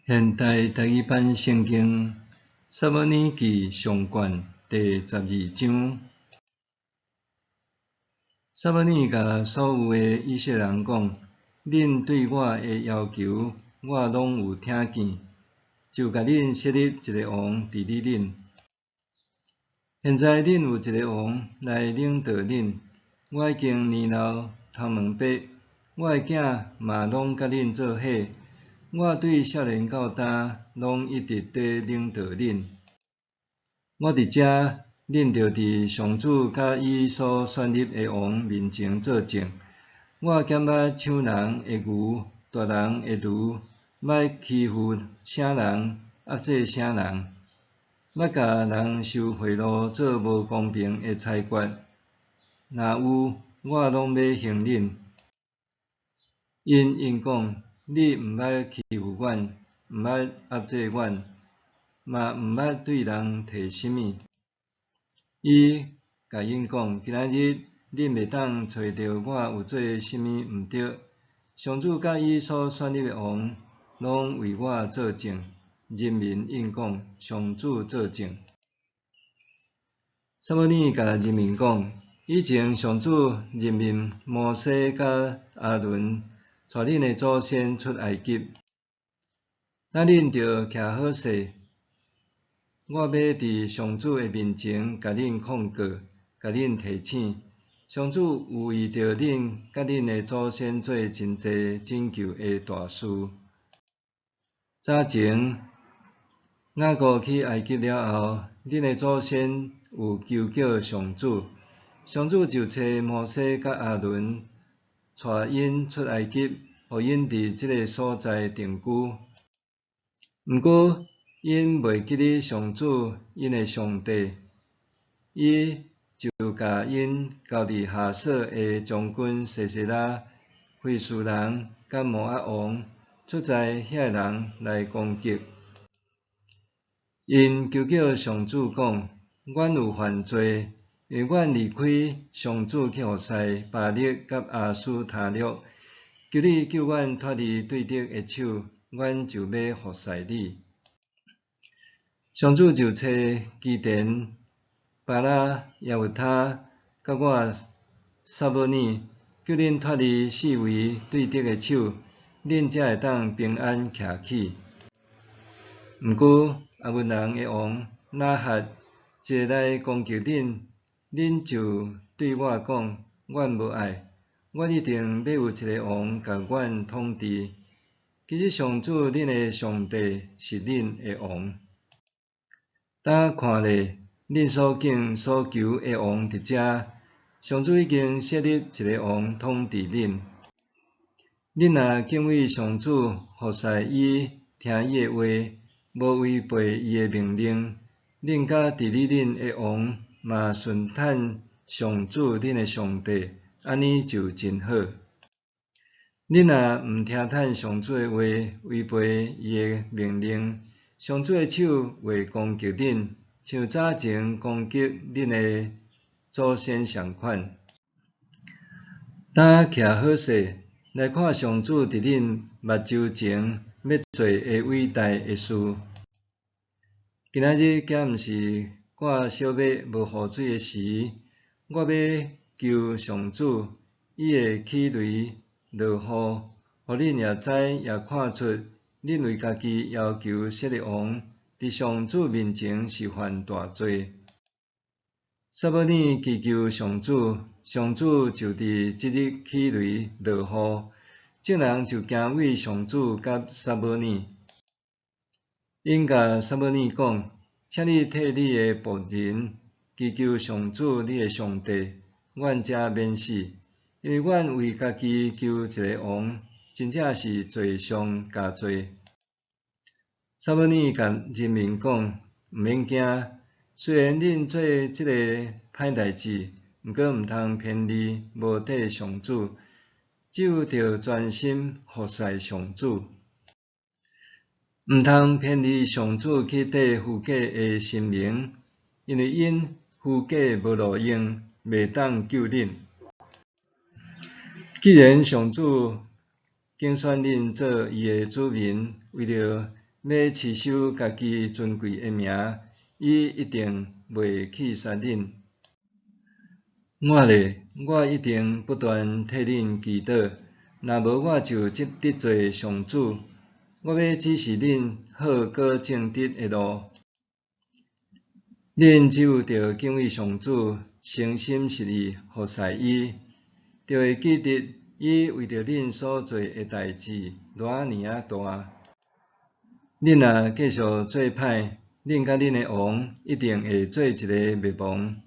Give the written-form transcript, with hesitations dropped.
現代台語版聖經撒母耳記上卷第十二章。撒母耳共所有的以色列人講：恁對我的要求，我攏有聽見，就共恁設立一个王治理恁。現在恁有一个王來領導恁。我已經年老頭毛白，我的囝嘛攏佮恁做伙。我對少年到今，攏一直佇領導恁。我佇遮，恁著佇上主佮伊所選立的王面前做證。我減捌搶人的牛，奪人的驢，捌欺負啥人，壓制啥人，捌共人收賄賂做無公平的裁決。若有，我攏欲刑恁。𪜶應講：你毋捌欺負阮，毋捌壓制阮，嘛毋捌對人提啥物。伊共𪜶講：今仔日恁袂當揣著我有做啥物毋著。上主佮伊所選立的王，攏為我做證。人民應講：上主做證。撒母耳共人民講：以前上主任命摩西佮亞倫，帶恁的祖先出埃及。今恁著徛好勢，我欲佇上主的面前共恁控告，共恁提醒。上主有為著恁佮恁的祖先做真濟拯救的大事。早前雅各去埃及了後，恁的祖先有求叫上主，上主就差摩西佮亞倫帶𪜶出埃及，予𪜶佇這个所在定居。毋過，𪜶袂記得上主𪜶的上帝，伊就共𪜶交佇哈索的將軍西西拉、非斯人佮摩押王，出在遐个人來攻擊。𪜶求叫上主講：阮有犯罪，因為阮離開上主去服侍巴力佮亞斯他錄，求你救阮脫離對敵的手，阮就欲服侍你。上主就差基甸、巴拉、耶弗他佮我撒母耳，救恁脫離四圍對敵的手，恁才會當平安徛起。毋過亞捫人的王拿轄一來攻擊恁，恁就對我講：阮無愛，阮一定欲有一个王共阮統治。其實上主恁的上帝是恁的王。今看咧，恁所敬所求的王佇遮，上主已經設立一个王統治恁。恁若敬畏上主，服侍伊，聽伊的話，無違背伊的命令，恁佮治理恁的王嘛順趁上主恁的上帝，按呢就真好。恁若毋聽趁上主的話，違背伊的命令，上主的手會攻擊恁，像早前攻擊恁的祖先仝款。今徛好勢，來看上主佇恁目睭前欲做的偉大的事。今仔日敢毋是割小麥無雨水的時，我欲求上主，伊會起雷落雨，予恁也知也看出，恁為家己要求設立王，佇上主面前是犯大罪。撒母耳祈求上主，上主就佇這日起雷落雨，眾人就敬畏上主佮撒母耳。𪜶共撒母耳講：請你替你的僕人祈求上主你的上帝，阮才免死，因為阮為家己求一个王，真正是罪上加罪。撒母耳共人民講：毋免驚，雖然恁做這个歹代誌，毋過毋通偏離無綴上主，只有著專心服侍上主。毋通偏離上主去綴虛假的神明，因為𪜶虛假無路用，袂當救恁。既然上主揀選恁做伊的子民，為著欲持守家己尊貴的名，伊一定袂棄殺恁。我咧，我一定不斷替恁祈禱，若無我就得罪上主。我欲指示恁好閣正直的路。恁只有著敬畏上主，誠心實意服侍伊，就會記得伊為著恁所做的代誌偌爾仔大。恁若繼續做歹，恁佮恁的王一定會做一个滅亡。